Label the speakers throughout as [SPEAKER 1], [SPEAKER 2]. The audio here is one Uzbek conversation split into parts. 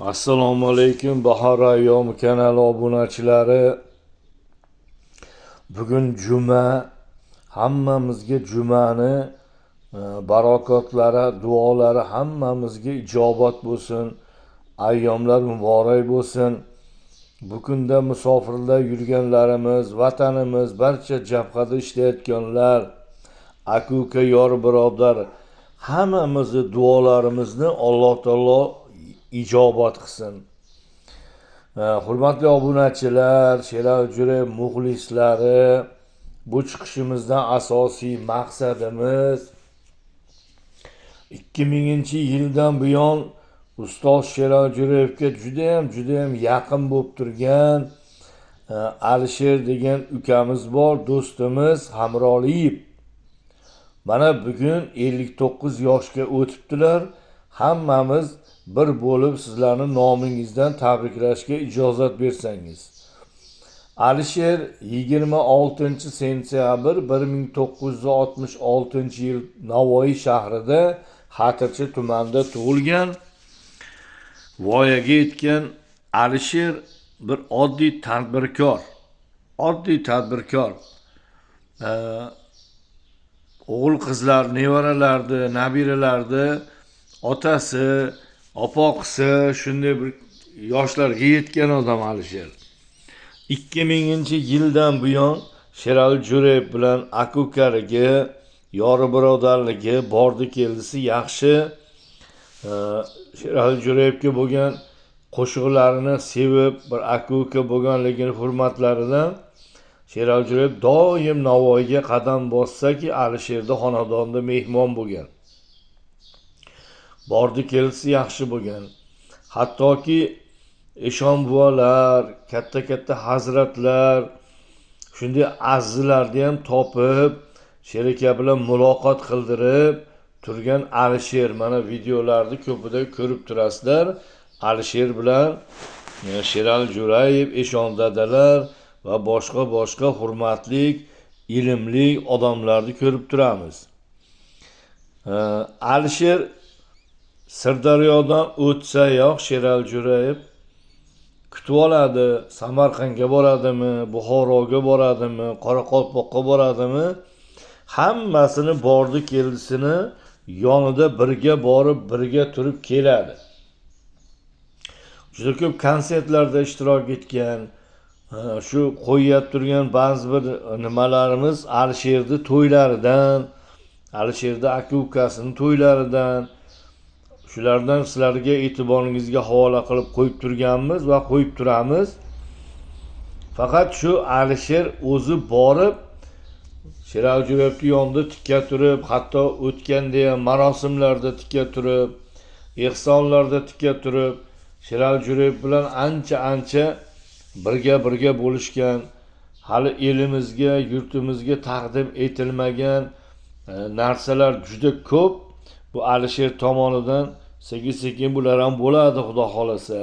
[SPEAKER 1] Assalomu alaykum, Bahor ayyomi kanali obunachilari. Bugun juma, hammamizga jumani barokatlari, duolari hammamizga ijobat bo'lsin. Ayyomlar muborak bo'lsin. Bu kunda musofirda yurganlarimiz, vatanimiz, barcha jabhada ishlayotganlar, aka-uka, yor birodar, hammamizni duolarimizni Alloh taolo ijobat qilsin. Hurmatli obunachilar, Sherali Jo'rayev muxlislari, bu chiqishimizdan asosiy maqsadimiz 2000-yildan buyon ustoz Sherali Jo'rayevga judayam yaqin bo'lib turgan Alisher degan ukamiz bor, do'stimiz Hamroliyev. Mana bugun 59 yoshga o'tibdilar. Hammamiz bir bo'lib sizlarni nomingizdan tabriklashga ijozat bersangiz. Alisher 26 sentyabr 1966-yil Navoiy shahrida, Xatirchi tumanida tug'ilgan. Voyaga yetgan Alisher bir oddiy tadbirkor. Oddiy tadbirkor. O'g'il qizlar, nevaralarni, nabiralarni otasi, opoqisi, shunday bir yoshlarga yetgan odam Alisher. 2000-yildan buyon Sherali Jo'rayev bilan aka-ukaligi, yori birodarligi, bordi keldisi yaxshi. Sherali Jo'rayevga bo'lgan qo'shiqlarini sevib, bir aka-uka bo'lganligini hurmatlaridan Sherali Jo'rayev doim Navoiyga qadam bossaki, Alisherda xonadonda mehmon bo'lgan. Bordi keldisi yaxshi bo'lgan. Hattoki eshon buvalar, katta-katta hazratlar, shunday azizlarni ham topib, Sher aka bilan muloqot qildirib turgan Alisher. Mana videolarni ko'pida ko'rib turasizlar. Alisher bilan Sherali Jo'rayev, eshon dadalar va boshqa hurmatli, ilmli odamlarni ko'rib turamiz. Alisher Sirdaryodan o'tsayoq Sherali Jo'rayev kutib oladi. Samarqandga boradimi, Buxoroga boradimi, Qoraqalpoqqa boradimi, hammasini bordi keldisini yonida birga borib, birga turib keladi. Juda ko'p konsertlarda ishtirok etgan. Shu qo'yyap turgan ba'zi bir nimalarimiz Alisherni to'ylaridan, Alisherni aka-ukasini to'ylaridan, shulardan sizlarga e'tiboringizga havola qilib qo'yib turganmiz va qo'yib turamiz. Faqat shu Alisher o'zi borib Sherali Jo'rayevni yonida tikka turib, hatto o'tganda ham marosimlarda tikka turib, ehsonlarda tikka turib, Sherali Jo'rayev bilan ancha-ancha birga bo'lishgan, hali elimizga, yurtimizga taqdim etilmagan narsalar juda ko'p. Bu Alisher tomonidan sekin-sekin bular ham bo'ladi, Xudo xolasa.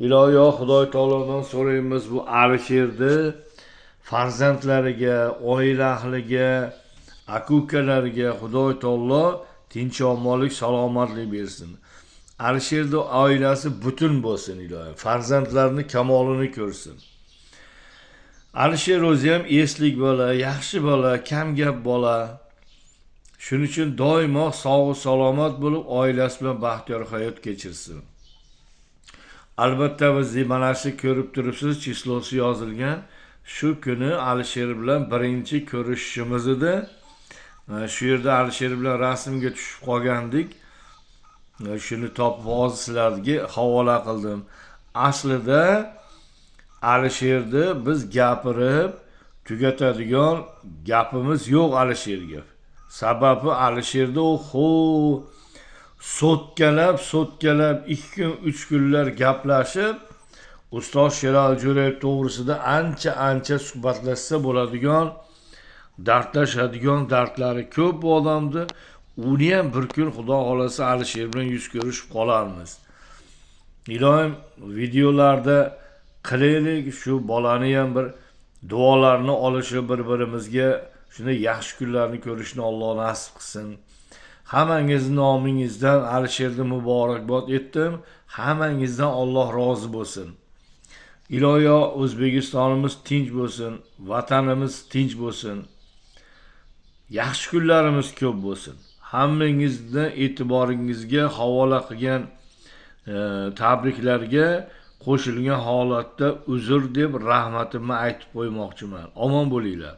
[SPEAKER 1] Iloyo Xudoy taolodan so'raymiz, bu Alisherni farzandlariga, oila ahliga, aka-ukalariga Xudoy taolo tinch omonlik, salomatlik bersin. Alisherning oilasi butun bo'lsin iloyim. Farzandlarini kamolini ko'rsin. Alisher o'zi ham eslik bola, yaxshi bola, kamgap bola. Shuning uchun doimo sog' salomat bo'lib, oilasi bilan baxtiyor hayot kechirsin. Albatta biz mana shu ko'rib turibsiz, chislosi yozilgan. Shu kuni Alisher bilan birinchi ko'rishishimiz edi. Shu yerda Alisher bilan rasmga tushib qolgandik. Shuni topib hozir sizlarga havola qildim. Aslida Alisherni biz gapirib tugatadigan gapimiz yo'q Alisherga. Sababi Alisherda u sotkalab 2 kun 3 kunlar gaplashib, ustoz Sherali Jo'rayev to'g'risida ancha suhbatlashsa bo'ladigan, dardlashadigan dardlari ko'p bu odamni. Uni ham bir kun Xudo xolasa Alisher bilan yuz ko'rishib qolarmiz. Iloyim videolarda qilaylik, shu bolani ham bir duolarni olishi, bir-birimizga shunday yaxshi kunlarni ko'rishni Alloh nasib qilsin. Hammangizni nomingizdan Alisherni muborakbod etdim. Hammangizdan Alloh rozi bo'lsin. Iloyo O'zbekistonimiz tinch bo'lsin, vatanimiz tinch bo'lsin. Yaxshi kunlarimiz ko'p bo'lsin. Hammangizni e'tiboringizga havola qilgan tabriklarga qo'shilgan holatda uzr deb rahmatimni aytib qo'ymoqchiman. Omon bo'linglar.